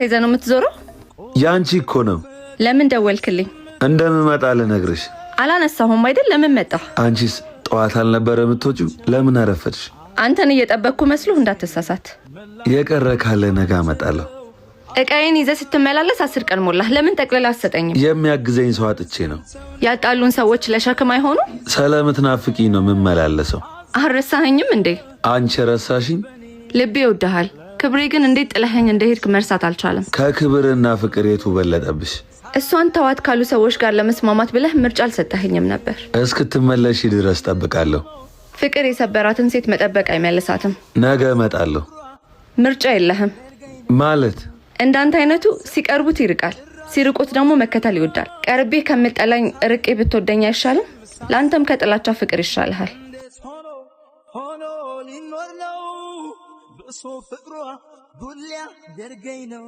ይዘህ ነው የምትዞረው? ያንቺ እኮ ነው። ለምን ደወልክልኝ? እንደምመጣ ልነግርሽ። አላነሳሁም አይደል? ለምን መጣህ? አንቺስ ጠዋት አልነበረ የምትወጪው? ለምን አረፈድሽ? አንተን እየጠበቅኩ መስሎህ እንዳትሳሳት። የቀረ ካለ ነገ አመጣለሁ። እቃዬን ይዘህ ስትመላለስ 10 ቀን ሞላህ። ለምን ጠቅልለህ አትሰጠኝም? የሚያግዘኝ ሰው አጥቼ ነው። ያጣሉን ሰዎች ለሸክም አይሆኑ? ስለምትናፍቂኝ ነው የምመላለሰው። አልረሳኸኝም እንዴ? አንቺ ረሳሽኝ? ልቤ ይወድሃል። ክብሬ ግን እንዴት ጥለኸኝ እንደሄድክ መርሳት አልቻለም። ከክብርና ፍቅር የቱ በለጠብሽ? እሷን ተዋት ካሉ ሰዎች ጋር ለመስማማት ብለህ ምርጫ አልሰጠኸኝም ነበር። እስክትመለሺ ድረስ ጠብቃለሁ። ፍቅር የሰበራትን ሴት መጠበቅ አይመልሳትም። ነገ እመጣለሁ። ምርጫ የለህም። ማለት? እንዳንተ አይነቱ ሲቀርቡት ይርቃል፣ ሲርቁት ደግሞ መከተል ይወዳል። ቀርቤ ከምጠላኝ ርቄ ብትወደኝ አይሻልም? ለአንተም ከጥላቻ ፍቅር ይሻልሃል። ሆኖ ሆኖ ሊኖር ነው ብእሱ ፍቅሯ ዱልያ ደርገኝ ነው።